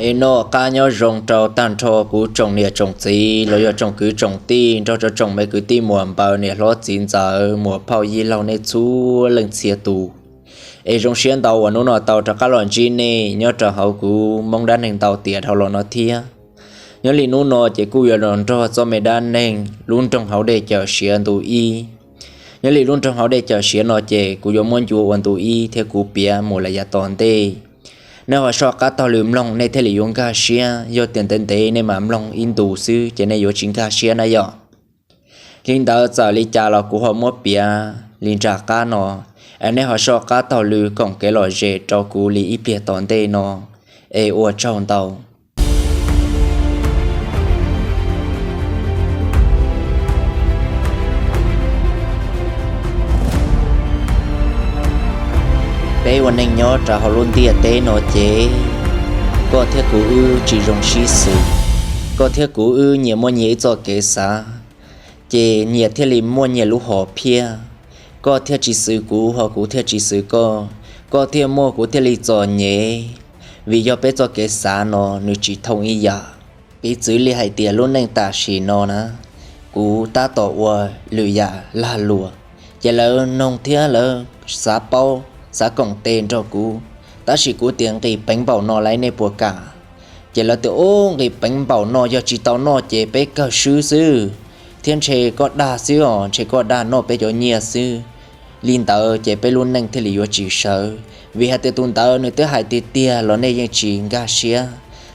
Es noj qab nyob zoo rau tag nrho kuv tsoom niam tsoom txiv los yog tsoom kwv tsoom tij nrog rau tsoom me kwv tij muam npaws niam hlob txiv ntxawm muam phauj yij laug nej txhua leej txhia tus. Es zoo siab ntau uas hnub no tau rov qab los ntsib nej nyob rau hauv kuv Hmoob Dab Neeg Ntau Tiam dhau los no thiab. Nyob li hnub no ces kuj yuav los nrog txoj me dab neeg lub nroog Hauv Dej Cawm Siav ntu ib. Nyob li lub nroog Hauv Dej Cawm Siav no ces kuv yuav muab ncua ua ntu ib thiab kuv piav mus lawm yav tom ntej. Nej ho soj qab taug lw mloog nej thiaj li yuav nkag siab, yog tias ntev ntev nej mam mloog ib ntus xwb ces nej yuav tsis nkag siab na yom. Li ntawd txawm li cas los kuv ho muab piav li nram qab no, es nej ho soj qab taug lw koom kev lom zem rau kuv li ib pliag tom ntej no, es ua tsaug ntau. Peb ua neej nyob rau hauv lub ntiaj teb no ces koj thiab kuv wb tsis zoo sib xws. Koj thiab kuv wb nyias muaj nyias ib txoj kev xav, ces nyias thiaj li muaj nyias lub hom phiaj. Koj thiaj tsis xws kuv, ho kuv thiaj tsis xws koj, koj thiaj muaj kuv thiaj li txom nyem, vim yog peb txoj kev xav no nws tsis thooj ib yam. Piv txwv li hais tias lub neej tam sim no na, kuv tab tom ua lwm yam lag luam, ces lawv noog thiab lawv xav paub, xav koom tes nrog kuv, tab sis kuv tias nqis peev npaum no lawm nej puas kam? Ces lawv tias, ub, nqis peev npaum no yog tsis tau noj ces peb kawg swb xwb, thiab ntshe koj dag xwb os, ntshe koj dag noj peb cov nyiaj xwb. Li ntawd ces peb lub neej thiaj li yuav tsis sawv, vim hais tias tus ntawd nws twb hais tiag tiag los nej yeej tsis nkag siab,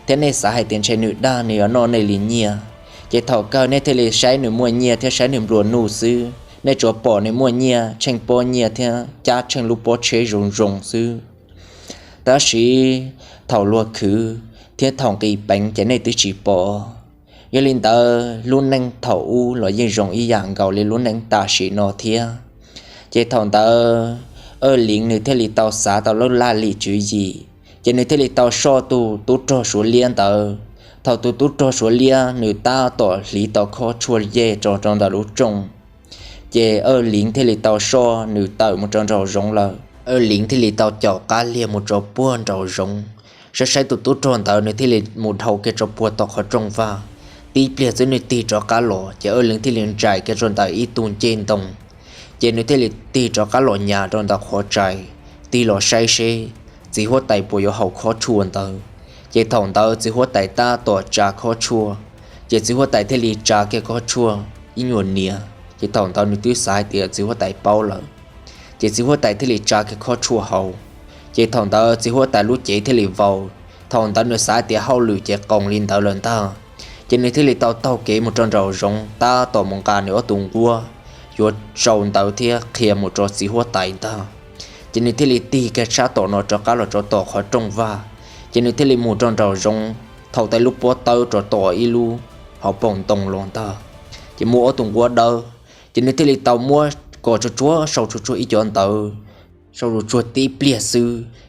thiab nej xav hais tias ntshe nws dag nws yuav noj nej li nyiaj. Ces thaum kawg nej thiaj li saib nws muaj nyiaj thiab saib nws nplua nuj xwb, nej tsuas pom nws muaj nyiaj tsheej pob nyiaj thiab cab tsheej lub pob tsheb zoo zoo xwb. Tab sis thaum luag khwv thiab thaum nqis peev ces nej twb tsis pom. Yog li ntawd lub neej thaum ub los yeej zoo ib yam nkaus li lub neej tam sim no thiab. Ces thaum ntawd Aj Liv nws thiaj li tau xav tau lub laj lim tswv yim, ces nws thiaj li tau soj tus tub rog Suav liab ntawd. Thaum tus tub rog Suav liab nws tab tom hliv tau khob tshuaj yej rau rau ntawm lub rooj, ces Aj Liv thiaj li tau soj nws tawm mus rau nraum zoov lawm. Aj Liv thiaj li tau caum qab liag mus rau puag nraum zoov, saib saib tus tub rog ntawd nws thiaj li mus dhau kiag rau puag tom qhov rooj vag. Tib pliag xwb nws tig rov qab los, ces Aj Liv thiaj li ntsais kiag rau ntawm ib tug ncej ntoo, ces nws thiaj li tig rov qab los nyas rau ntawm qhov tsev, tig los saib seb txiv huab tais puas yuav haus khob tshuaj ntawd. Ces thaum ntawd txiv huab tais tab tom tsa khob tshuaj, ces txiv huab tais thiaj li tsa kiag khob tshuaj ib nyuag nias, ces thaum ntawd nws twb xav hais tias txiv huab tais paub lawm. Ces txiv huab tais thiaj li tsa kiag khob tshuaj haus, ces thaum ntawd txiv huab tais lub cev thiaj li vau. Thaum ntawd nws xav tias hauj lwm ces qoos li ntawd lawm ntag, ces nws thiaj li tau taug kev mus rau nraum zoov tab tom mus nqa nws ob tug nquab yuav sau ntawv thiab qhia mus rau txiv huab tais ntag. Ces nws thiaj li tig kiag sab tom no rov qab los rau tom qhov rooj vag, ces nws thiaj li mus rau nraum zoov, thaum tais lub pob tawb rau tom ib lub hauv paus ntoo los ntag, ces muaj ob tug nquab dawb. Ces nws thiaj li tau muab kos tsuag tsuag sau tsuag tsuag ib cov ntawv, sau tsuag tsuag tib pliag xwb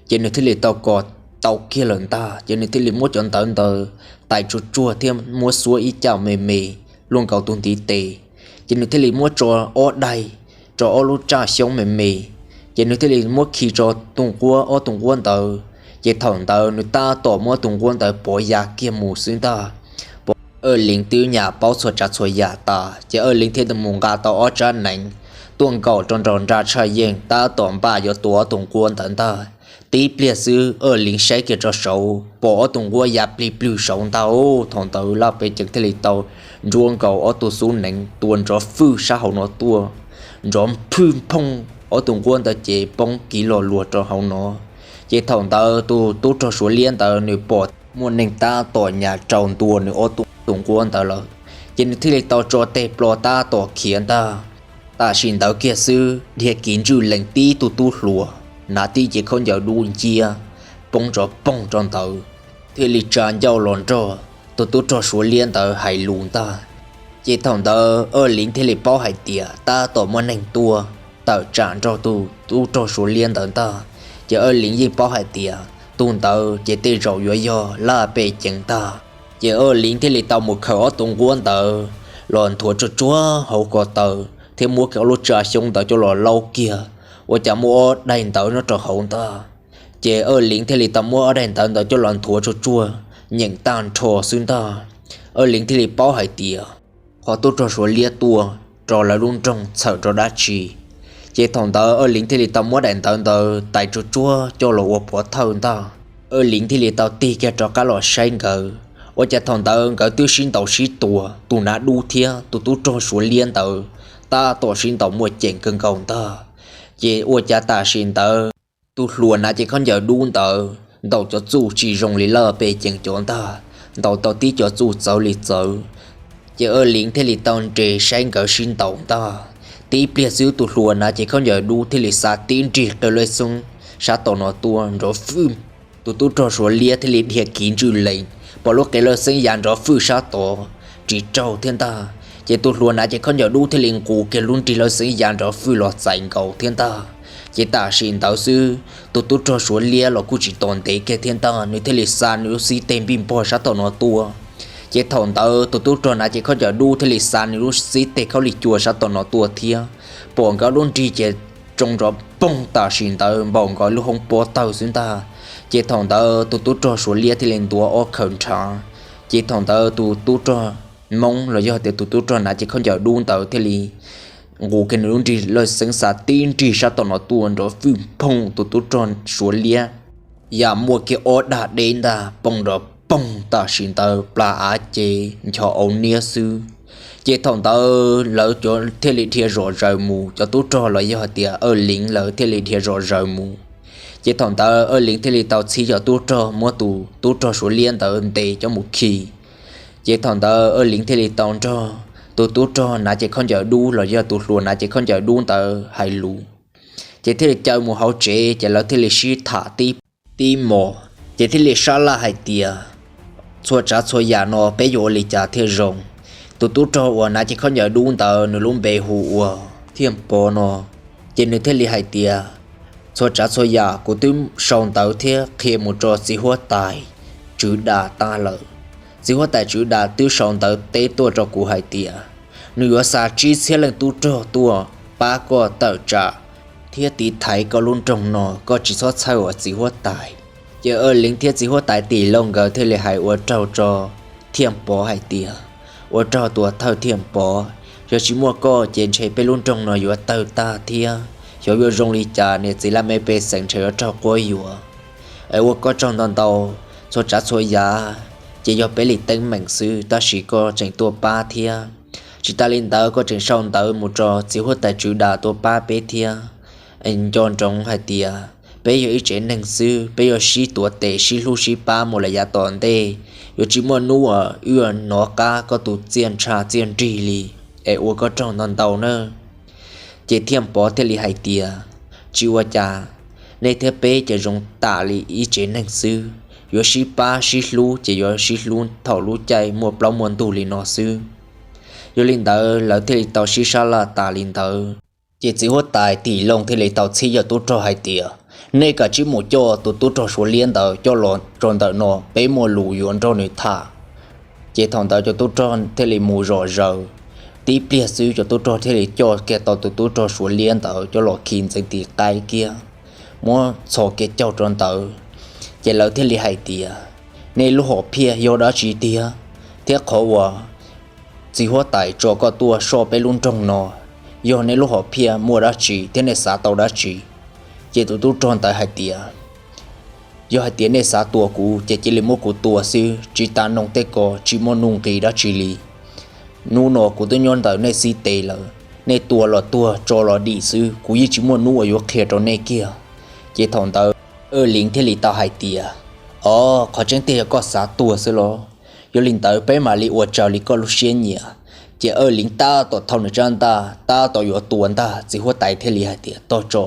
ces nws thiaj li tau kos tau kiag lawm ntag, ces nws thiaj li muab cov ntawv ntawd tais tsuag tsuag thiab muab xuab ib caj me me luaj nkaus tus ntiv tes, ces nws thiaj li muab tso ob daig, tso ob lub raj xyoob me me, ces nws thiaj li muab khi rau tus nquab, ob tus nquab ntawd. Ces thaum ntawd nws tab tom muab tus nquab ntawd pov ya kiag mus xwb ntag. Pom Aj Liv twb nyam paub txhua tsav txhua yam tas, ces Aj Liv thiaj mus nqa tau ob tsab neev tuaj nkaum rau nraum nra tshaj yeej tab tom npaj yuav tua ob tus nquab ntawd ntag. Tib pliag xwb Aj Liv saib kiag rau saud pom ob tus nquab ya plig plwg saud ntag. Thaum ntawd laj pej ceev thiaj li tau ntsuab nkaus ob tug xub neev tua nrov fwj sab hauv no tuaj, nrov phwj phooj, ob tus nquab ntawd ces poob kiv los luag rau hauv no. Ces thaum ntawd tus tub rog Suav liab ntawd nws pom muaj neeg tab tom nyas rau ntua nws ob tus nquab ntawd lawm, ces nws thiaj li tau tso tes plo tab tom khiav ntag. Tam sim ntawd kiag xwb dhia kiv ntswj lees tib tug tub hluas hnav tib cev khaub ncaws dub nciab poob nrov poog rau ntawd, thiaj li tsa ncauj los nrog tus tub rog Suav liab ntawd hais lus ntag. Ces thaum ntawd Aj Liv thiaj li paub hais tias tab tom muaj neeg tuaj tawm tsam nrog tus tub rog Suav liab ntawd ntag. Ces Aj Liv yeej paub hais tias tus ntawd ces tej zaum yuav yog laj pej ceev ntag. Ces Aj Liv thiaj li tau mus khaws ob tus nquab ntawd los nthuav tsuag tsuag hauv ko taw thiab muab kiag ob lub tsa xyoob ntawd coj los laub kiag, ua cas muaj ob daig ntawv nyob rau hauv ntag. Ces Aj Liv thiaj li tau muab ob daig ntawv ntawd coj los nthuav tsuag tsuag nyeem tag nrho xwb ntag. Awj Leev thiaj li paub hais tias qhov tub rog Suav liab tua rau lawv lub nroog txhawm rau dab tsi. Ces thaum ntawd Awj Leev thiaj li tau muab daim ntawv ntawd tais tsuag tsuag coj los ua pov thawj ntag. Awj Leev thiaj li tau tig kiag rov qab los saib nkawd, ua cas thaum ntawd nkawd twb sib ntaus sib tua, tus nav dub thiab tus tub rog Suav liab ntawd tab tom sib ntaus muaj ceem kawg nkaus ntag. Ces ua cas tam sim ntawd tus hluas hnav cev khaub ncaws dub ntawd ntaus cov txuj tsis zoo li lawm, pes ceem cov ntag, ntaus tau tib cov txuj txawv li txawv. Ces Awj Leev thiaj li tau nres saib nkawd sib ntaus ntag. Tib pliag xwb tus hluas hnav cev khaub ncaws dub thiaj li xa tib nrig qe lawj xeeb sab tom no tuaj nrov fwj. Tus tub rog Suav liab thiaj li dhia kiv ntswj lees pom lub qe lawj xeeb ya nrov fwj sab tod, tsis raug thiab ntag. Ces tus hluas hnav cev khaub ncaws dub thiaj li nqus kiag lub nrig lawj xeeb ya nrov fwj los txais nkaus thiab ntag. Ces tam sim ntawd xwb tus tub rog Suav liab los kuj tsis tos ntev kiag thiab ntag, nws thiaj li xa nws lub xib teg npij npog sab tom no tuaj. Ces thaum ntawd tus tub rog hnav cev khaub ncaws dub thiaj li xa nws lub xib teg khaub lig cua sab tom no tuaj thiab. Pom nkawd lub nrig ces tsoo nrov poog tam sim ntawd npaum nkaus lub hoob pob tawg xwb ntag. Ces thaum ntawd tus tub rog Suav liab thiaj li ntuav ob khaws nrhav. Ces thaum ntawd tus tub rog Hmoob los yog tias tus tub rog hnav cev khaub ncaws dub ntawd thiaj li nqus kiag nws lub nrig lawj xeeb xa tib nrig sab tom no tuaj nrov fwj phooj, tus tub rog Suav liab ya muaj kiag ob dag deb ntag, poob nrov poog tam sim ntawd plas av ces ncho au niab xwb. Ces thaum ntawd lawv thiaj li dhia zom zaws mus, cov tub rog los yog tias Awj Leev lawv thiaj li dhia zom zaws mus. Ces thaum ntawd Awj Leev thiaj li tau txhib cov tub rog muab tus tub rog Suav liab ntawd ntes coj mus khi. Ces thaum ntawd Awj Leev thiaj li tau nrog tus tub rog hnav cev khaub ncaws dub los yog tus hluas hnav cev khaub ncaws dub ntawd hais lus, ces thiaj li caw mus hauv tsev, ces lawv thiaj li sib tham tib tib hmos, ces thiaj li sab laj hais tias, txhua tsav txhua yam no peb yuav ua li cas thiaj zoo? Tus tub rog uas hnav cev khaub ncaws dub ntawd nws lub npe hu ua Thiaj Pov no, ces nws thiaj li hais tias, txhua tsav txhua yam kuv twb sau ntawv thiab qhia mus rau txiv huab tais Tswv Das tag lawm. Txiv huab tais Tswv Das twb sau ntawv teb tuaj rau kuv hais tias nws yuav xa tsib txhiab leej tub rog tuaj pab koj tawm tsam thiab tiv thaiv koj lub nroog no, koj tsis txhob txhawj os txiv huab tais. Ces Awj Leev thiab txiv huab tais Tim Lauj nkawd thiaj li hais ua raug rau Thiaj Pov hais tias, ua raug tuam thawj Thiaj Pov, yog tsis muaj koj ces ntshe peb lub nroog no yuav tawg tag thiab, xyov yuav zoo li cas, niam txiv laj mej pej xeem ntshe yuav raug quab yuam. Es ua koj tsaug ntau ntau, txhua tsav txhua yam ces yog peb li teeb meem xwb, tab sis koj tseem tuaj pab thiab. Tsis tas li ntawd koj tseem sau ntawv mus rau txiv huab tais Tswv Das tuaj pab peb thiab. Nco ntsoov hais tias peb yog ib tsev neeg xwb, peb yuav sib tuav tes sib hlub sib pab mus lawm yav tom ntej, yuav tsis muaj hnub uas wb yuav hnov qab koj tus txiaj ntsha txiaj nrig li. Es ua koj tsaug ntau ntau nawb. Ces Thiaj Pov thiaj li hais tias, tsis ua cas, nej thiab peb ces zoo tam li ib tsev neeg xwb, yuav sib pab sib hlub ces yuav sib hlub thaum lub caij muaj plaub muaj ntug li no xwb. Yog li ntawd lawv thiaj li tau sib sab laj tas li ntawd. Ces txiv huab tais Tim Lauj thiaj li tau txhib cov tub rog hais tias, nej kav tsij mus coj tus tub rog Suav liab ntawd coj los rau ntawm no, peb muaj lus yuav nrog nws tham. Ces thaum ntawd cov tub rog thiaj li mus zom zaws, tib pliag xwb cov tub rog thiaj li coj kiag tau tus tub rog Suav liab ntawd coj los khi ntxeev tis qaib kiag, muab txhos kiag caug rau ntawd. Ces lawv thiaj li hais tias, nej lub hom phiaj yog dab tsi tiag, thiab qhov uas txiv huab tais tso koj tuaj soj peb lub nroog no, yog nej lub hom phiaj muaj dab tsi thiab nej xav tau dab tsi? Ces tus tub rog ntawd hais tias, yog hais tias nej xav tua kuv ces cia li muab kuv tua xwb, tsis tas noog tej ko tsis muaj nuj nqis dab tsi li. Hnub no kuv twb nyob ntawm nej xib tes lawm, nej tua los tuag tso los dim xwb, kuv yeej tsis muaj hnub uas yuav qhia rau nej kiag. Ces thaum ntawd Awj Leev thiaj li tau hais tias, o, qhov tseeb tiag yog koj xav tuag xwb los? Yog li ntawd peb mam li ua raws li koj lub siab nyiam. Ces Awj Leev tab tom thau nws tsab ntaj tab tom yuav tua ntag, txiv huab tais thiaj li hais tias, tog tso,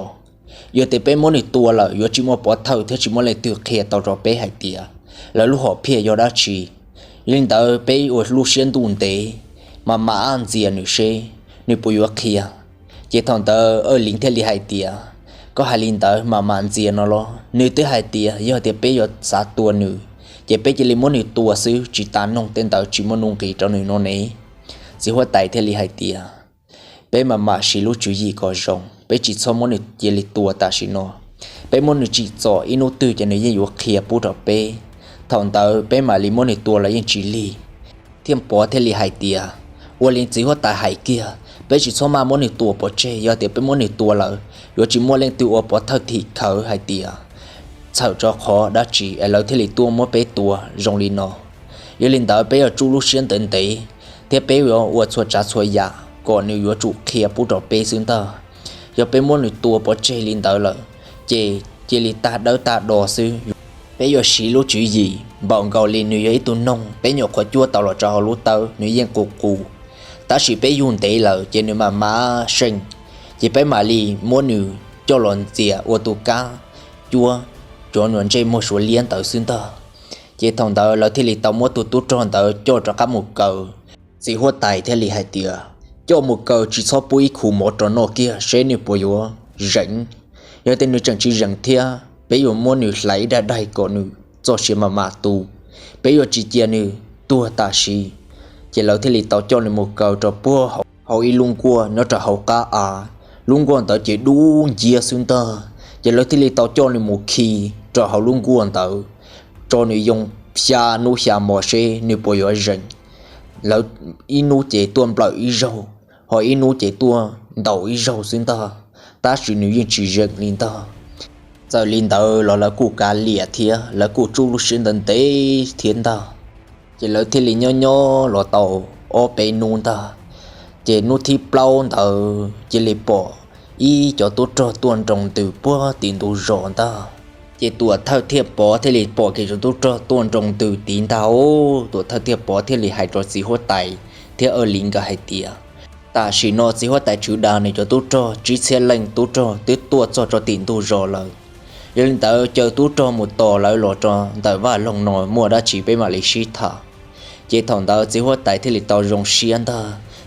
yog tias peb muab nws tua lawm yuav tsis muaj pov thawj thiab tsis muaj leej twg qhia tau rau peb hais tias lawv lub hom phiaj yog dab tsi. Yog li ntawd peb ua lub siab ntuj ntev, mam mam ntxias nws seb nws puas yuav qhia. Ces thaum ntawd Awj Leev thiaj li hais tias, koj hais li ntawd mam mam ntxias no los? Nws twb hais tias yog tias peb yuav xav tua nws, ces peb cia li muab nws tua xwb, tsis tas noog tej ntawd tsis muaj nuj nqis rau nws no ne. Txiv huab tais thiaj li hais tias, peb mam mam siv lub tswv yim kom zoo, peb tsis txhob muab nws cia li tua tam sim no. Peb muab nws tsim txom ib hnub twg ces nws yeej yuav qhia pub rau peb. thaum ntawd peb mam li muab nws tua los yeej tsis lig. Thiaj Pov thiaj li hais tias, ua li txiv huab tais hais kiag, peb tsis txhob maj muab nws tua pov tseg, yog tias peb muab nws tua lawm yuav tsis muaj leej twg ua pov thawj tim khawv hais tias txhawm rau qhov dab tsi es lawv thiaj li tuaj muab peb tua zoo li no. Yog li ntawd peb yuav tsum lub siab ntev ntev thiab peb yuav ua txhua tsav txhua yam kom nws yuav tsum qhia pub rau peb xwb ntag. Yog peb muab nws tua pov tseg li ntawd lawm ces cia li tag dawb tag do xwb. Peb yuav siv lub tswv yim npaum nkaus li nws yog ib tug noog, peb nyuam qhuav cuab tau los rau hauv lub tawb nws yeej qus qus, tab sis peb yug ntev lawm ces nws mam mam seej, ces peb mam li muab nws coj los ntxias ua tus kab cuab cov uas ntsej muag Suav liab ntawd xwb ntag. Ces thaum ntawd lawv thiaj li tau muab tus tub rog ntawd coj rov qab mus kaw. Txiv huab tais thiaj li hais tias, coj mus kaw tsis txhob pub ib khu mov rau noj kiag seb nws puas yuav zeem. Yog tias nws tseem tsis zeem thiab peb yuav muab nws hlais ib daim daim kom nws txoj sia mam mam tu, peb yuav tsis cia nws tuag tam sim. Ces lawv thiaj li tau coj nws mus kaw rau puag hauv ib lub nkuaj nyob rau hauv qab av. Lub nkuaj ntawd ces dub nciab xwb ntag. Ces lawv thiaj li tau coj nws mus khi rau hauv lub nkuaj ntawd, tso nws yoo xya hnub xya hmo seb nws puas yuav zeem. Lawv ib hnub ces tuaj nplawm ib zaug, ho ib hnub ces tuaj ntaus ib zaug xwb ntag, tab sis nws yeej tsis zeem li ntag. Txawm li ntawd los lawv kuj kav liam thiab lawv kuj tsum lub siab ntev ntev thiab ntag. Ces lawv thiaj li nyob nyob los tau ob peb hnub ntag, ces hnub thib plaub ntawd cia li pom ib cov tub rog tuaj nroo ntws puag tim ntug zos ntag. Ces tuam thawj Thiaj Pov thiaj li pom kiag cov tub rog tuaj nroo ntws tid ntag. Tuam thawj Thiaj Pov thiaj li hais rau txiv huab tais thiab Aj Liv nkawd hais tias, tam sim no txiv huab tais Tswv Das nws cov tub rog tsib txhiab leej tub rog twb tuaj txog rau tim ntug zos lawm. Yog li ntawd caw tub rog mus tos lawv los rau ntawm vaj loog no muaj dab tsi peb mam li sib tham. Ces thaum ntawd txiv huab tais thiaj li tau zoo siab ntag,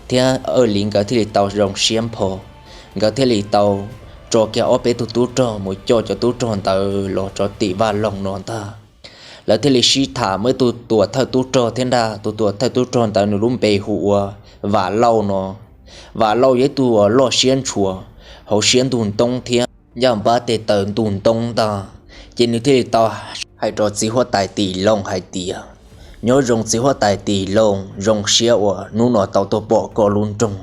thiab Aj Liv nkawd thiaj li tau zoo siab npho. Nkawd thiaj li tau tso kiag ob peb tug tub rog mus coj cov tub rog ntawd los rau tim vaj loog no ntag. Lawv thiaj li sib tham muaj ib tug tuam thawj tub rog thiab ntag. Tus tuam thawj tub rog ntawd nws lub npe hu ua Vam Lauj no. Vam Lauj yog ib tug uas loj siab ntshua hauv siab ntug ntoo thiab ncaj npab tej taw ntug ntoo ntag. Ces nws thiaj li tau hais rau txiv huab tais Tim Looj hais tias, nyob zoo txiv huab tais Tim Looj, zoo siab uas hnub no tau tuaj pom koj lub nroog.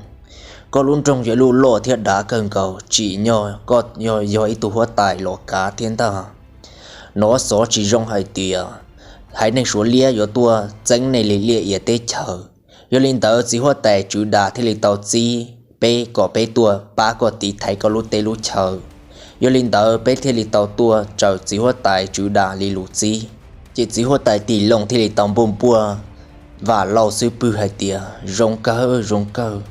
Koj lub nroog yog lub loj thiab dav kawg nkaus, tsim nyog koj yog, yog ib tug huab tais los kav thiab ntag. Nov xov tsis zoo hais tias haiv neeg Suav liab yuav tuaj txeeb nej li liaj ia teb chaws. Yog li ntawd txiv huab tais Tswv Das thiaj li tau txib peb kom peb tuaj pab koj tiv thaiv koj lub teb lub chaw. Yog li ntawd peb thiaj li tau tuaj raws txiv huab tais Tswv Das li lus txib. Ces txiv huab tais Tim Looj thiaj li tau npuaj npuaj Vam Lauj xub pwg hais tias, zoo kawg zoo kawg,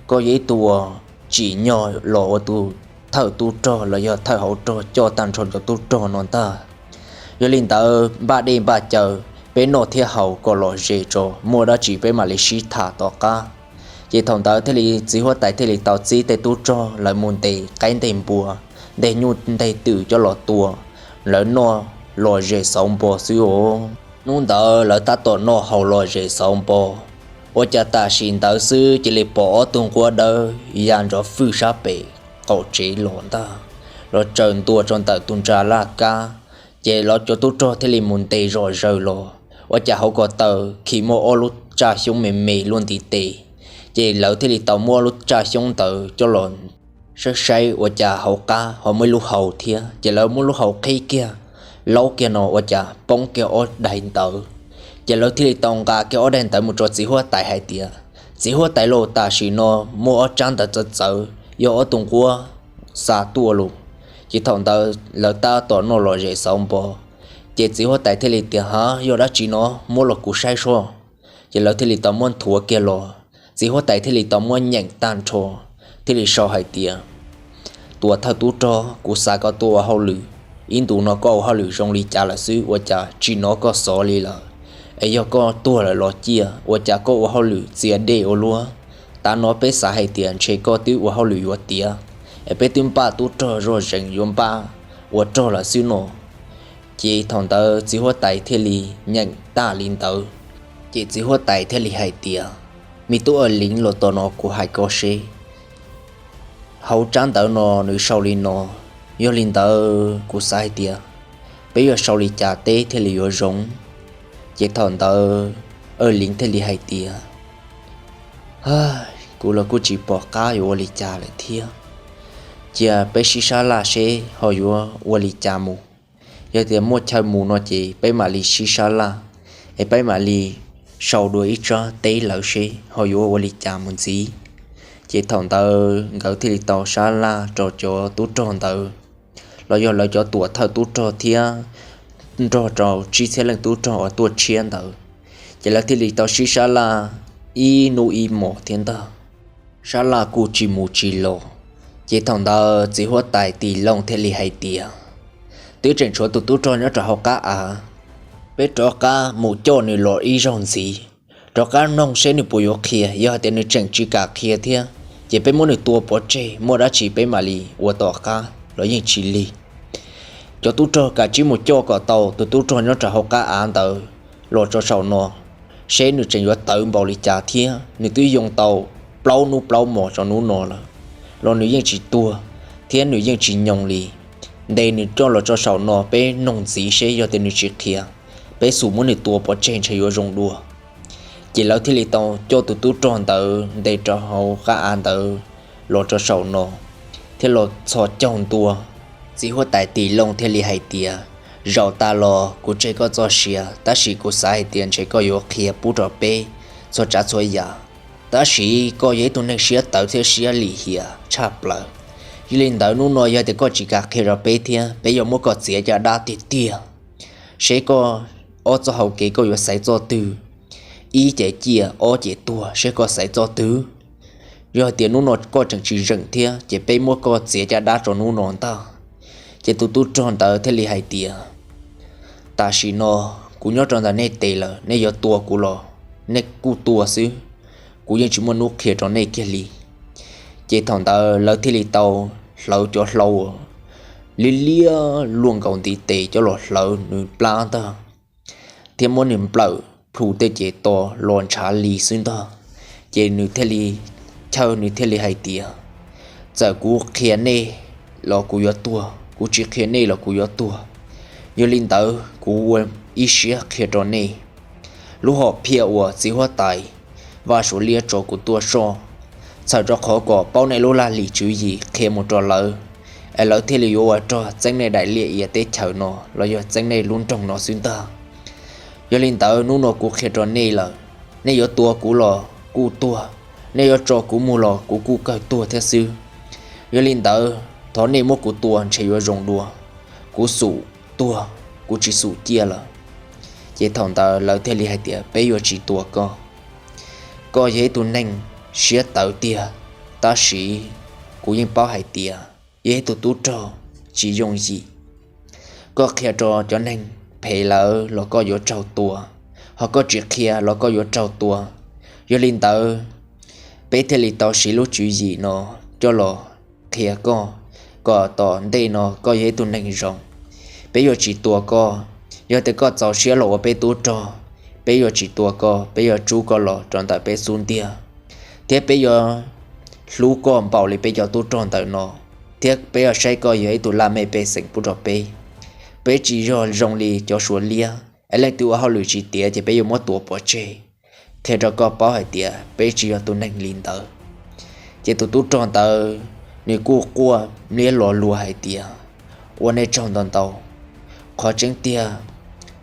koj yog ib tug uas tsim nyog los ua tus thawj tub rog los yog thawj hauv rog coj tag nrho cov tub rog no ntag. Yog li ntawd npaj dej npaj cawv peb noj thiab haus kom lom zem tso, muaj dab tsi peb mam li sib tham tom qab. Ces thaum ntawd thiaj li txiv huab tais thiaj li tau txib tej tub rog lawv mus ntes qaib ntes npua, ntes nyuj ntes twm coj los tua, lawv noj lom zem xauv npo xwb os. Hnub ntawd lawv tab tom noj haus lom zem xauv npo, ua cas tam sim ntawd xwb cia li pom ob tug nquab dawb ya nrov fwj sab pem qaum tsev los ntag, los tsaws ntua rau ntawm tus ntsa laj kab. Ces lawv cov tub rog thiaj li mus ntes zom zaws los, ua cas hauv ko taw khi muaj ob lub tsaj xyoob me me luaj ntiv tes. Ces lawv thiaj li tau muab lub tsaj xyoob ntawd coj los saib saib ua cas hauv qab ho muaj ib lub hau thiab. Ces lawv muab lub hau qhib kiag, laub kiag no ua cas poob kiag ob daim ntawv. Ces lawv thiaj li tau nqa kiag ob daim ntawv mus rau txiv huab tais hais tias, txiv huab tais lauj, tam sim no muaj ob tsab ntawv txawv txawv yog ob tug nquab xa tuaj los. Ces thaum ntawd lawv tab tom noj lom zem xauv npo, ces txiv huab tais thiaj li tias, ha, yog dab tsi no, muab los kuv saib soj. Ces lawv thiaj li tau muab nthuav kiag los, txiv huab tais thiaj li tau muab nyeem tag nrho, thiaj li sau hais tias, tuam thawj tub rog, kuv xav kom tua ua hauj lwm, ib ntus no koj ua hauj lwm zoo li cas lawm xwb ua cas tsis hnov koj xov li lawm? Es yog koj tuag lawm los ciaj, ua cas koj ua hauj lwm txias dej ua luaj? Tav no peb xav hais tias ntshe koj twb ua hauj lwm yuav tiav, es peb twb npaj tub rog zoj zees yuav npaj ua rog lawm xwb no. Ces thaum ntawd txiv huab tais thiaj li nyeem tag li ntawd, ces txiv huab tais thiaj li hais tias, me tub Aj Liv, los tom no kuv hais koj seb, hauv tsab ntawv no nws sau li no. Yog li ntawd kuv xav hais tias peb yuav sau li cas teb thiaj li yuav zoo? Ces thaum ntawd Aw Liv thiaj li hais tias, Kuv los kuj tsis pom qab yuav ua li cas lawm thiab. Cia peb sib sab laj seb ho yuav ua li cas mus. Yog tias muaj chaw mus no ces peb mam li sib sab laj, es peb mam li sau dua ib tsab teb lawv seb ho yuav ua li cas mus ntxiv. Ces thaum ntawd nkawd thiaj li tau sab laj rau cov tub rog ntawd, los yog lawv cov tuam thawj tub rog thiab nrog rau tsib txhiab leej tub rog uas tuaj tshiab ntawd. Ces lawv thiaj li tau sib sab laj ib hnub ib hmos thiab ntag. Sab laj kuj tsis mus tsis los. Ces thaum ntawd txiv huab tais Tis Looj thiaj li hais tias, Twb tseem tshuav tus tub rog nyob rau hauv qab av, peb rov qab mus coj nws los ib zaug ntxiv, rov qab noog seb nws puas yuav qhia. Yog hais tias nws tseem tsis kam qhia thiab, ces peb muab nws tua pov tseg, muaj dab tsi peb mam li ua tom qab los yeej tsis lig. Cov tub rog kav tsij mus coj kom tau tus tub rog nyob rau hauv qab av ntawd los rau saum no, seb nws tseem yuav tawv npaum li cas thiab. Nws twb yoo tau plaub hnub plaub hmos rau hnub no lawm, los nws yeej tsis tuag thiab nws yeej tsis nyoog li. Ntes nws coj los rau saum no peb noog ntxiv seb yog tias nws tsis qhia, peb xum muab nws tua pov tseg ntshe yuav zoo dua. Ces lawv thiaj li tau coj tus tub rog ntawd ntes rau hauv qab av ntawd los rau saum no, thiab los txhos caug ntua. Txiv huab tais Tis Looj thiaj li hais tias, Zaum tas los kuv tseg koj txoj sia, tab sis kuv xav hais tias ntshe koj yuav qhia pub rau peb txhua tsav txhua yam. Tab sis koj yog ib tug neeg siab tawv thiab siab lim hiam tshaj plaws. Yog li ntawd hnub no yog tias koj tsis kam qhia rau peb thiab, peb yuav muab koj txiav caj dab tiag tiag, seb koj ob txoj hau kev koj yuav xaiv txoj twg. Ib ces ciaj, ob ces tuag, seb koj xaiv txoj twg. Yog hais tias hnub no koj tseem tsis zeem thiab, ces peb muab koj txiav caj dab rau hnub no ntag. Ces tus tub rog ntawd thiaj li hais tias, Tam sim no kuv nyob rau ntawm nej tes lawm, nej yuav tua kuv los nej kuj tua xwb, kuv yeej tsis muaj hnub qhia rau nej kiag li. Ces thaum ntawd lawv thiaj li tau hlawv cov hlau liab liab luaj nkaus ntiv tes coj los hlawv nws plab ntag, thiab muab nws nplawm plhu tej ces to los ntshav li xwb ntag. Ces nws thiaj li, Chaw nws thiaj li hais tias, Txawm kuv qhia nej los kuv yuav tuag, kuv tsis qhia nej los kuv yuav tuag. Yog li ntawd kuv ua ib siab qhia rau nej lub hom phiaj uas txiv huab tais Vaj Suav Liab tso kuv tuaj soj, txhawm rau qhov kom paub nej lub laj lim tswv yim qhia mus rau lawv, es lawv thiaj li yuav ua rog txeeb nej daim liaj ia teb chaws no los yog txeeb nej lub nroog no xwb ntag. Yog li ntawd hnub no kuv qhia rau nej lawm, nej yuav tua kuv los kuj tuag, nej yuav tso kuv mus los kuv kuj kawg tuag thiab xwb. Yog li ntawd thov nej muab kuv tua ntshe yuav zoo dua, kuv xum tuag, kuv tsis xum ciaj lawm. Ces thaum ntawd lawv thiaj li hais tias, Peb yuav tsis tua koj. Koj yog ib tug neeg siab tawv tiag, tab sis kuv yeej paub hais tias yog ib tug tub rog tsis yooj yim. Koj qhia rau cov neeg phem lawv los koj yuav raug tua, ho koj tsis qhia los koj yuav raug tua. Yog li ntawd peb thiaj li tau siv lub tswv yim no coj los qhia koj, kom tom ntej no koj yog ib tug neeg zoo. Peb yuav tsis tua koj. Yog tias koj txaus siab los ua peb tub rog, peb yuav tsis tua koj, peb yuav tsub koj los rau ntawm peb xub ntiag, thiab peb yuav hlub koj npaum li peb cov tub rog ntawm no, thiab peb yuav saib koj yog ib tug laj mej pej xeem pub rau peb. Peb tsis yog zoo li cov Suav Liab es leej twg ua hauj lwm tsis tiav ces peb yuav muab tua pov tseg. Qhia rau koj paub hais tias peb tsis yog tus neeg li ntawd. Ces tus tub rog ntawd nws kuj quaj liab lo lus hais tias, Ua nej tsaug ntau ntau. Qhov tseeb tiag,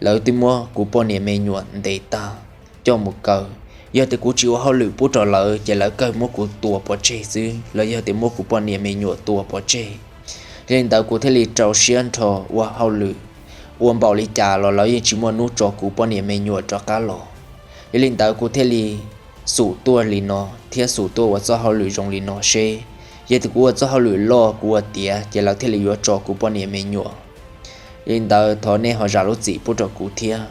lawv twb muab kuv poj niam me nyuam ntes tag coj mus kaw. Yog tias kuv tsis ua hauj lwm pub rau lawv ces lawv kawg muab kuv tua pov tseg xwb, los yog tias muab kuv poj niam me nyuam tua pov tseg. Yog li ntawd kuv thiaj li rau siab nrho ua hauj lwm, ua npaum li cas los lawv yeej tsis muaj hnub tso kuv poj niam me nyuam rov qab los. Yog li ntawd kuv thiaj li xum tuaj li no thiab xum tuaj ua txoj hauj lwm zoo li no seb, yog tias kuv ua txoj hauj lwm loj kuv ua tiav ces lawv thiaj li yuav tso kuv poj niam me nyuam. Yog li ntawd thov nej ho zam lub txim pub rau kuv thiab.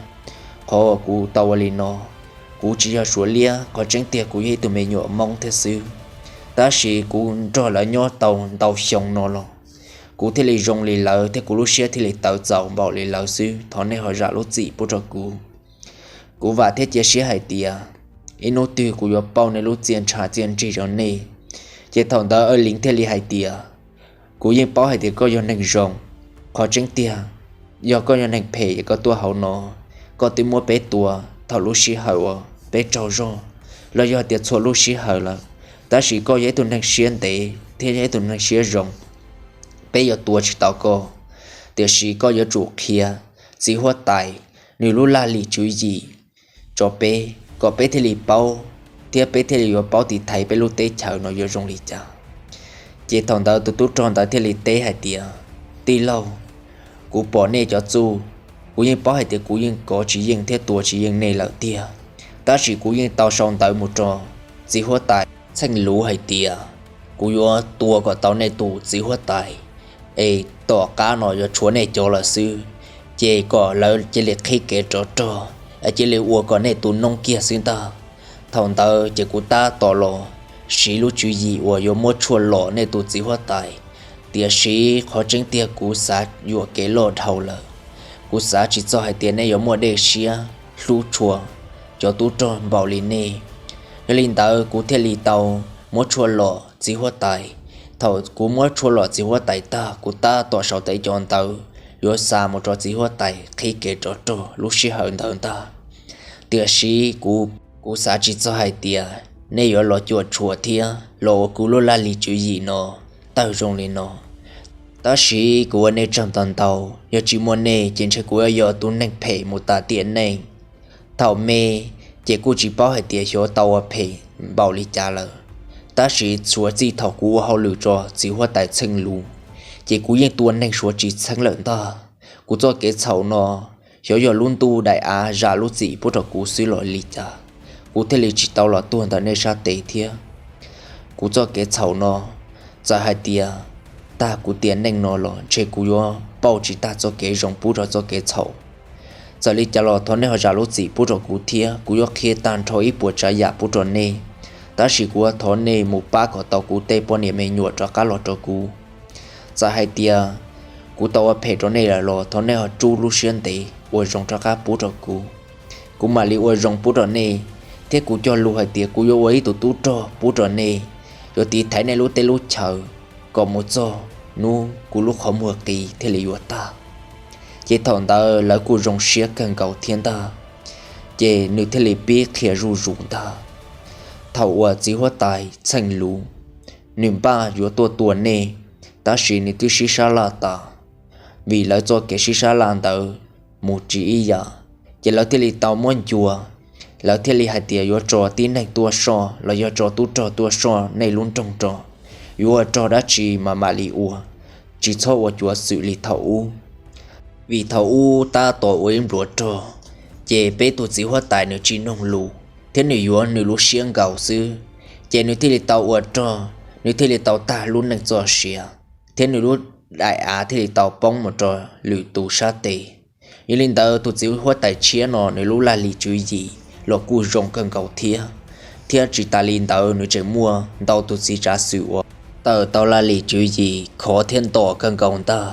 Qhov uas kuv tau ua li no, kuv tsis yog Suav Liab, qhov tseeb tiag kuv yog ib tug me nyuam Hmoob thiab xwb, tab sis kuv nrog lawv nyob tau ntau xyoo no los kuv thiaj li zoo li lawv thiab kuv lub siab thiaj li tawv txaus npaum li lawv xwb. Thov nej ho zam lub txim pub rau kuv. Kuv vam thiab cia siab hais tias ib hnub twg kuv yuav pauj nej lub txiaj ntsha txiaj ntsig rau nej. Ces thaum ntawd Aw Liv thiaj li hais tias, Kuv yeej paub hais tias koj yog neeg zoo. Qhov tseeb tiag, yog koj yog neeg phem es koj tuaj hauv no, koj twb muab peb tua thaum lub sij hawm uas peb tsaug zog, los yog tias txhua lub sij hawm lawm, tab sis koj yog ib tug neeg siab ntev thiab yog ib tug neeg siab zoo, peb yuav tua tsis tau koj. Tiam sis koj yuav tsum qhia txiv huab tais nws lub laj lim tswv yim rau peb kom peb thiaj li paub, thiab peb thiaj li yuav paub tiv thaiv peb lub teb chaws no yuav zoo li cas. Ces thaum ntawd tus tub rog ntawd thiaj li teb hais tias, tij laug, kuv pom nej cov txuj, kuv yeej paub hais tias kuv yeej kov tsis yeej thiab tua tsis yeej nej lawm tiag, tab sis kuv yeej tau sau ntawv mus rau txiv huab tais Txheej Luv hais tias kuv yuav tua kom tau nej tus txiv huab tais, es tom qab no yuav tshuav nej cov lawm xwb, ces kom lawv cia li qhib kev rov rog, cia li ua kom nej tus noob kiag xwb ntag. Thaum ntawd ces kuv tab tom los siv lub tswv yim uas yuav muab tshuaj lom nej tus txiv huab tais, tiam sis qhov tseeb tiag kuv xav yuam kev loj dhau lawm. Kuv xav tsis txog hais tias nej yuav muaj dej siab hlub tshua cov tub rog npaum li nej. Yog li ntawd kuv thiaj li tau muab tshuaj lom txiv huab tais. Thaum kuv muab tshuaj lom txiv huab tais tag, kuv tab tom sau tau cov ntawv yuav xa mus rau txiv huab tais qhib kev rov rog lub sij hawm ntawd ntag. Tiam sis kuv, kuv xav tsis txog hais tias nej yuav los cuam tshuam thiab los ua kuv lub laj lim tswv yim no tawg zoo li no. Tab sis kuv ua nej tsaug ntau ntau, yog tsis muaj nej ces ntshe kuv yuav yog tus neeg phem mus tas tiam neej. Thaum me ces kuj tsis paub hais tias xyov tau ua phem npaum li cas lawm, tab sis suav txij thaum kuv ua hauj lwm rau txiv huab tais Txheej Luv, ces kuv yeej tua neeg suav tsis txheeb lawm ntag. Kuv txoj kev txhaum no xyov yog lub ntuj daim av zam lub txim pub rau kuv xwb los li cas, kuv thiaj li tsis tau los tuag ntawm nej sab tes thiab. Kuv txoj kev txhaum no, txawm hais tias tag kuv tiam neej no los ntshe kuv yuav pauj tsis tag txoj kev zoo pub rau txoj kev txhaum. Txawm li cas los thov nej ho zam lub txim pub rau kuv thiab, kuv yuav qhia tag nrho ib puas tsav yam pub rau nej. Tab sis kuv yuav thov nej mus pab kom tau kuv tej poj niam me nyuam rov qab los rau kuv. Txawm hais tias kuv tau ua phem rau nej lawm los thov nej ho rub lub siab ntev ua zoo rov qab pub rau kuv. Kuv mam li ua zoo pub rau nej, thiab kuv cog lus hais tias kuv yuav ua ib tug tub rog pub rau nej, yuav tiv thaiv nej lub teb lub chaw kom mus txog hnub kuv lub qhov muag qis thiaj li yuav tag. Ces thaum ntawd lawv kuj zoo siab kawg nkaus thiab ntag. Ces nws thiaj li pib qhia zuj zus ntag. Thaum uas txiv huab tais Txheej Luv, nws npaj yuav tuaj tua nej, tab sis nws twb sib sab laj tas, vim lawv txoj kev sib sab laj ntawd mus tsis ib yam, ces lawv thiaj li tau muab ncua. Lawv thiaj li hais tias yuav tso tib neeg tuaj soj los yog tso tub rog tuaj soj nej lub nroog rau, yuav ua rog dab tsi mas mam li ua, tsis txhob ua cuav xwm li thaum ub. Vim thaum ub tab tom ua ib npluav rog, ces peb tus txiv huab tais nws tsis noog lus thiab nws yuav nws lub siab nkaus xwb, ces nws thiaj li tau ua rog, nws thiaj li tau tag lub neej txoj sia, thiab nws lub daim av thiaj li tau poob mus rau lwm tus sab tes. Yog li ntawd tus txiv huab tais tshiab no nws lub laj lim tswv yim los kuj zoo kawg nkaus thiab. Thiab tsis tas li ntawd nws tseem muaj ntau tus txiv tsav xwm uas tawm tau laj lim tswv yim khov thiab ntom kawg nkaus ntag.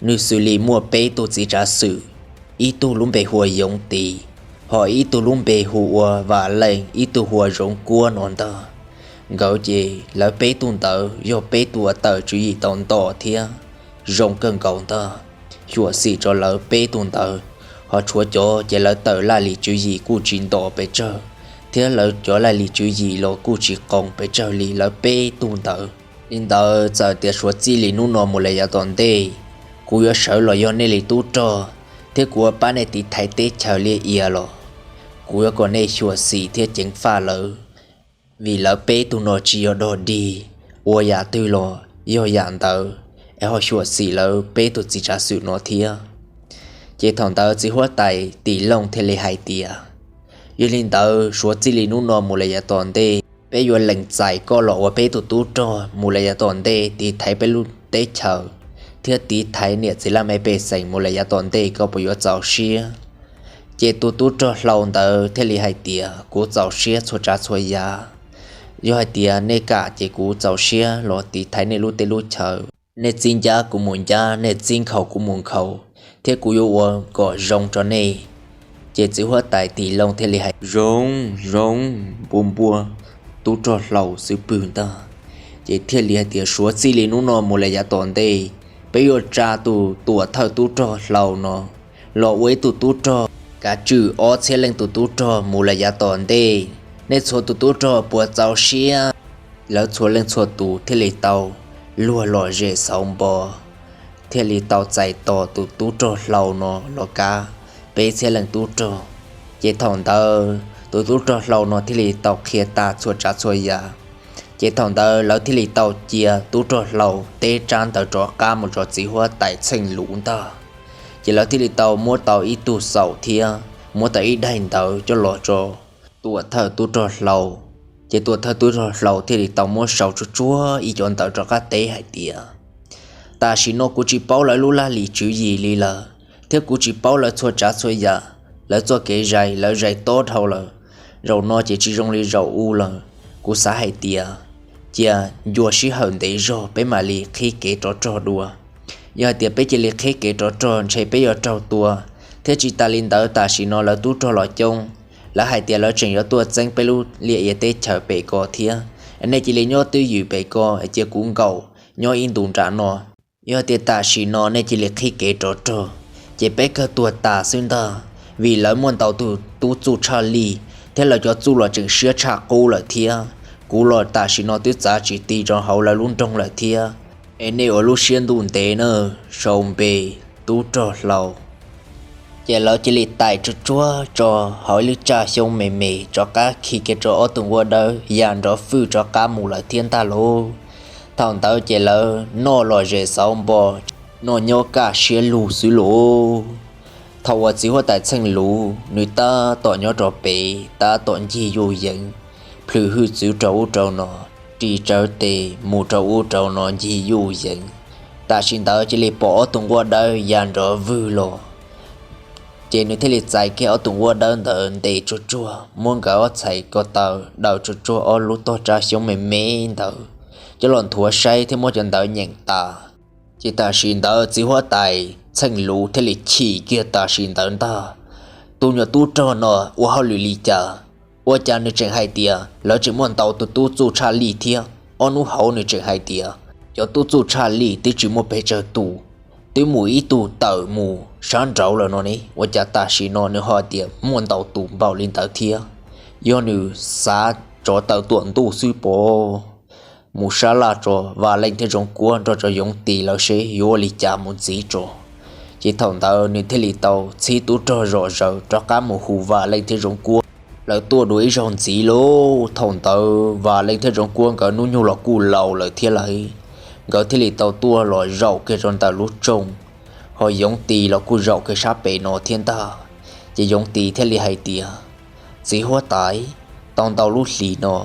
Nws xws li muaj peb tug txiv tsav xwm, ib tug lub npe hu ua Yoov Tis, ho ib tug lub npe hu ua Vam Leej, ib tug hu ua Zoov Kuab no ntag. Nkawd ces lawv peb tug ntawd yog peb tug uas tawm tswv yim tau ntom thiab zoo kawg nkaus ntag. Xyuam xim rau lawv peb tug ntawd, ho tshuav cov ces lawv tawm laj lim tswv yim kuj tsis ntom pes tsawg, thiab lawv cov laj lim tswv yim los kuj tsis qoos pes tsawg li lawv peb tug ntawd. Li ntawd txawm tias suav txij li hnub no mus lawm yav tom ntej, kuv yuav sawv los yog nej li tub rog, thiab kuv yuav pab nej tiv thaiv teb chaws liaj ia los, kuv yuav kom nej xyuam xim thiab ceev faj lawv, vim lawv peb tug no tsis yog dog dig, ua yam twg los yog yam ntawd, es ho xyuam xim lawv peb tug txiv tsav xwm no thiab. Ces thaum ntawd txiv huab tais Tim Looj thiaj li hais tias, yog li ntawd suav txij li hnub no mus lawm yav tom ntej, peb yuav lees txais koj los ua peb tug tub rog mus lawm yav tom ntej tiv thaiv peb lub teb chaws, thiab tiv thaiv niam txiv laj mej pej xeem mus lawm yav tom ntej, koj puas yuav txaus siab? Ces tus tub rog hlau ntawd thiaj li hais tias, kuv txaus siab txhua tsav txhua yam. Yog hais tias nej kam ces kuv txaus siab los tiv thaiv nej lub teb lub chaw. Nej txib ncab kuv mus ncab, nej txib nkhaus kuv mus nkhaus, thiab kuv yuav ua kom zoo rau nej. Ces txiv huab tais Tim Looj thiaj li hais zoo zoo npua npua tub rog hlau xwb pwg ntag. Ces thiaj li hais tias, suav txij li hnub no mus lawm yav tom ntej, peb yuav tsa tus tuam thawj tub rog hlau no los ua ib tug tub rog kav tswm ob txhiab leej tus tub rog mus lawm yav tom ntej. Nej txhua tus tub rog puas txaus siab? Lawv txhua leej txhua tus thiaj li tau luag lom zem xauv npo, thiaj li tau txais tos tus tub rog hlau no los kav peb txhiab leej tub rog. Ces thaum ntawd tus tub rog hlau no thiaj li tau qhia tas txhua tsav txhua yam. Ces thaum ntawd lawv thiaj li tau cia tub rog hlau teb tsab ntawv rov qab mus rau txiv huab tais Txheej Luv ntag. Ces lawv thiaj li tau muab tau ib tug xaum thiab muab tau ib daim ntawv coj los rau tuam thawj tub rog hlau. Ces tuam thawj tub rog hlau thiaj li tau muab sau tsuag tsuag ib cov ntawv rov qab teb hais tias, tam sim no kuv tsis paub lawv lub laj lim tswv yim li lawm, thiab kuv tsis paub lawv txhua tsav txhua yam, lawv txoj kev zais lawv zais tob dhau lawm. Zaum no ces tsis zoo li zaum u lawm. Kuv xav hais tias cia ncua sij hawm ntev zog peb mam li qhib kev rov rog dua. Yog hais tias peb cia li qhib kev rov rog ntshe peb yuav raug tua, thiab tsis tas li ntawd tam sim no lawv tub rog los coob, lawv hais tias lawv tseem yuav tuaj txeeb peb lub liaj ia teb chaws pem ko thiab. Nej cia li nyob twj ywm pem ko cia kuv nkaum nyob ib ntus nram no. Yog tias tam sim no nej cia li qhib kev rov rog, ces peb kawg tuag tas xwb ntag, vim lawv muaj ntau tus tub txuj tshaj lij, thiab lawv cov txuj los tseem siab tshaj qub lawm thiab. Kuv los tam sim no twb txav tsis ti rau hauv lawv lub nroog lawm thiab. Es nej ua lub siab ntuj ntev na, sau npe, tub rog hlau. Ces lawv cia li tais tsuag tsuag tso hauv ib lub tsaj xyoob me me rov qab khi kiag rau ob tug nkuaj dawb ya nrov fwj rov qab mus lawm thiab ntag lauj. Thaum ntawd ces lawv noj lom zem xauv npo, noj nyob kaj siab lug xwb lauj. Thaum uas txiv huab tais Txheej Luv nws tab tom nyob rau pem tab tom ncig yuj yeev, plhws hwj txwv rau ub rau no, ris tsawv tes mus rau ub rau no ncig yuj yeev, tam sim ntawd cia li pom ob tug nkuaj dawb ya nrov vwg los. Ces nws thiaj li txais kiag ob tug nkuaj dawb ntawd ntes tsuag tsuag, muab nkawd ob txhais ko taw daws tsuag tsuag ob lub tog tsab xyoob me me ntawd coj los nthuav saib thiab muab cov ntawd nyeem tas. Ces tam sim ntawd txiv huab tais Txheej Luv thiaj li chim kiag tam sim ntawd ntag. Tus nyuag tub rog no ua hauj lwm li cas? Ua cas nws tseem hais tias lawv tseem muaj ntau tus tub txuj tshaj lij thiab? Ob hnub hauv nws tseem hais tias cov tub txuj tshaj lij twb tsis muaj pes tsawg tus, twb mus ib tug tawm mus sab nraud lawm no ne. Ua cas tam sim no nws ho tias muaj ntau tus npaum li ntawd thiab? Yog nws xav tsov tawm tuam ntuj xwb pob. Mus sab laj tso Vam Leej thiab Zoov Kuab nrog rau Yoov Tis lawv seb yuav ua li cas mus ntxiv tso. Ces thaum ntawd nws thiaj li tau txhib tub rog zom zaws rov qab mus hu Vam Leej thiab Zoov Kuab lawv tuaj dua ib zaug ntxiv lauj. Thaum ntawd Vam Leej thiab Zoov Kuab nkawd hnub nyoog los kuj laus lawm thiab lawm, nkawd thiaj li tau tuaj los zaum kiag rau ntawm lub rooj, ho Yoov Tis los kuj zaum kiag sab pem no thiab ntag. Ces Yoov Tis thiaj li hais tias, txiv huab tais, tau ntau lub hlis no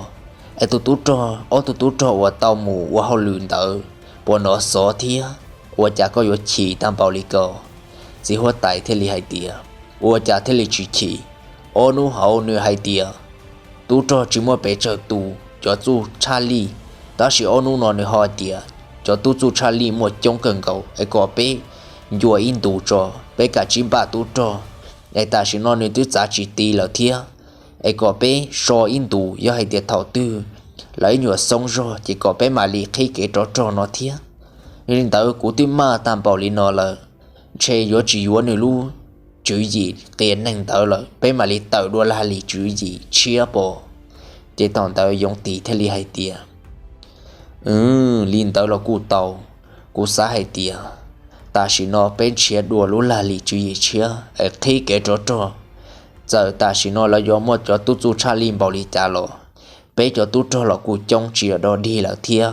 es tus tub rog, ob tug tub rog uas tau mus ua hauj lwm ntawd puas hnov xov thiab? Ua cas koj yuav chim tag npaum li ko? Txiv huab tais thiaj li hais tias, ua cas thiaj li tsis chim? Ob hnub hauv nws hais tias tub rog tsis muaj pes tsawg tus, cov txuj tshaj lij, tab sis ob hnub no nws ho tias cov tub txuj tshaj lij muaj coob kawg nkaus, es kom peb ncua ib ntus tso, peb kav tsij npaj tub rog. Es tam sim no nws twb txav tsis ti lawm thiab, es kom peb so ib ntus, yog hais tias thaum twg lawv ib nyuag xoob zog ces kom peb mam li qhib kev rov rog no thiab. Yog li ntawd kuv twb maj tag npaum li no lawm, ntshe yuav tsis yuav nws lub tswv yim qias neeg ntawd lawm, peb mam li tawm dua lag lim tswv yim tshiab pom. Ces thaum ntawd Yoov Tis thiaj li hais tias, li ntawd los kuj tau. Kuv xav hais tias tam sim no peb nrhiav dua lub lag lim tswv yim tshiab es qhib kev rov rog. Txawm tam sim no lawv yuav muaj cov tub txuj tshaj lij npaum li cas los, peb cov tub rog los kuj coob tsis yog dog dig lawm thiab.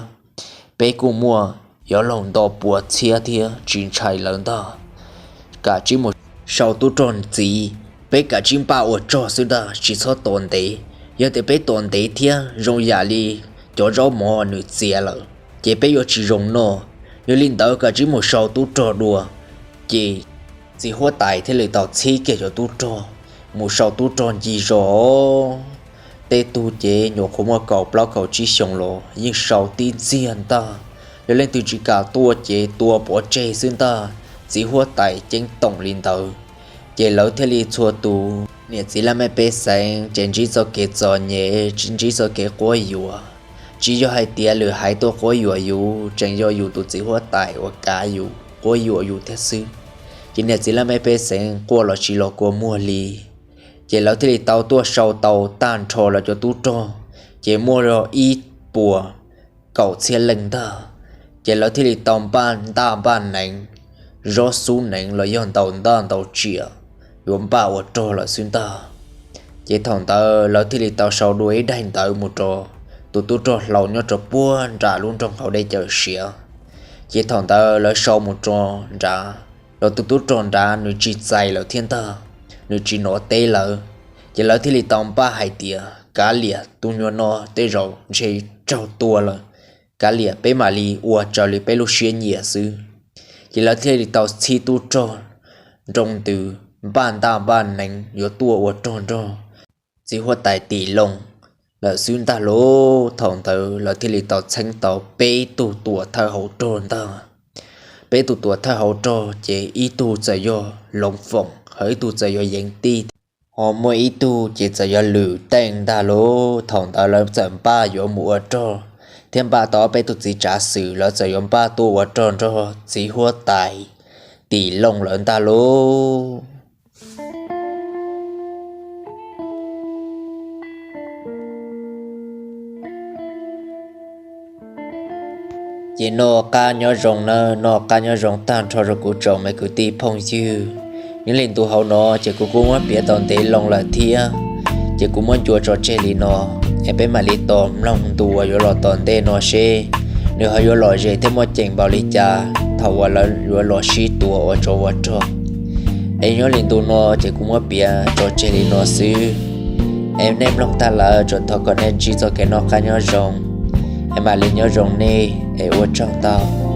Peb kuj muaj yuav luag nto pua txhiab thiab tsis ntshai lawv ntag. Kav tsij mus sau tub rog ntxiv, peb kav tsij npaj ua rog xwb ntag, tsis txhob tos ntev. Yog tias peb tos ntev thiab zoo yam li cov zaub mov nws txias lawm, ces peb yuav tsis zoo noj. Yog li ntawd kav tsij mus sau tub rog dua. Ces txiv huab tais thiaj li tau txhib kiag cov tub rog mus sau tub rog ncig zos. Tej tug ces nyuam qhuav muaj kaum plaub kaum tsib xyoos los yeej sau tib ntxiag ntag. Yog leej twg tsis kam tua ces tua pov tseg xwb ntag. Txiv huab tais ceeb toom li ntawd, ces lawv thiaj li txhua tus niam txiv laj mej pej xeem ces ntsib txoj kev txom nyem, ntsib txoj kev quab yuam. Tsis yog hais tias lwm haiv tuaj quab yuam yus, tseem yog yus tus txiv huab tais uas kav yus quab yuam yus thiab xwb. Ces niam txiv laj mej pej xeem quaj los tsis los kua muag li. Ces lawv thiaj li tau tuaj sau tau tag nrho lawv cov tub rog, ces muaj ib puas kaum txhiab leej ntag. Ces lawv thiaj li tau npaj ntaj npaj neev, zob xub neev los yog ntaus ntaj ntaus tsiam yuav npaj ua rog lawm xwb ntag. Ces thaum ntawd lawv thiaj li tau sau dua ib daim ntawv mus rau tus tub rog hlau nyob rau puag nram lub nroog Hauv Dej Cawm Siav. Ces thaum ntawd lawv sau mus rau nrad, los tus tub rog nrad nws tsis txais lawv thiab ntag, nws tsis nov teb lawv. Ces lawv thiaj li tau npaj hais tias, kav liam, tus nyuag no tej zaum ntshe raug tua lawm, kav liam peb mam li ua raws li peb lub siab nyiam xwb. Ces lawv thiaj li tau txhib tub rog nroo ntws npaj ntaj npaj neev yuav tuaj ua rog nrog txiv huab tais Tim Loo lawm xwb ntag lauj. Thaum ntawd lawv thiaj li tau txheeb tau peb tug tuam thawj hauv rog ntag. Peb tug tuam thawj hauv rog ces ib tug txawm yog Loov Foom, ho ib tug txawm yog Yeev Tij, ho muaj ib tug ces txawm yog Lwm Teej ntag lauj. Thaum ntawd lawv txawm npaj yuav mus ua rog thiab npaj tau ob peb tug txiv tsav xwm, lawv txawm yuav npaj tuaj ua rog nrog txiv huab tais Tim Loo lawm ntag lauj. Ces noj qab nyob zoo nawb, noj qab nyob zoo tag nrho rau kuv tsoom me kwv tij phooj ywg. Nyob li ntu hauv no ces kuv kuj muab piav tau ntev loo lawm thiab, ces kuv muab ncua tso tseg li no, es peb mam li tos mloog ntu uas yuav los tom ntej no seb nws ho yuav lom zem thiab muaj ceem npaum li cas thaum uas lawv yuav los sib tua ua tsov ua rog. Es nyob li ntu no ces kuv muab piav tso tseg li no xwb. Es nej mloog tag lawm tsuas thov kom nej ntsib txoj kev noj qab nyob zoo, es mam li nyob zoo nej, es ua tsaug ntau.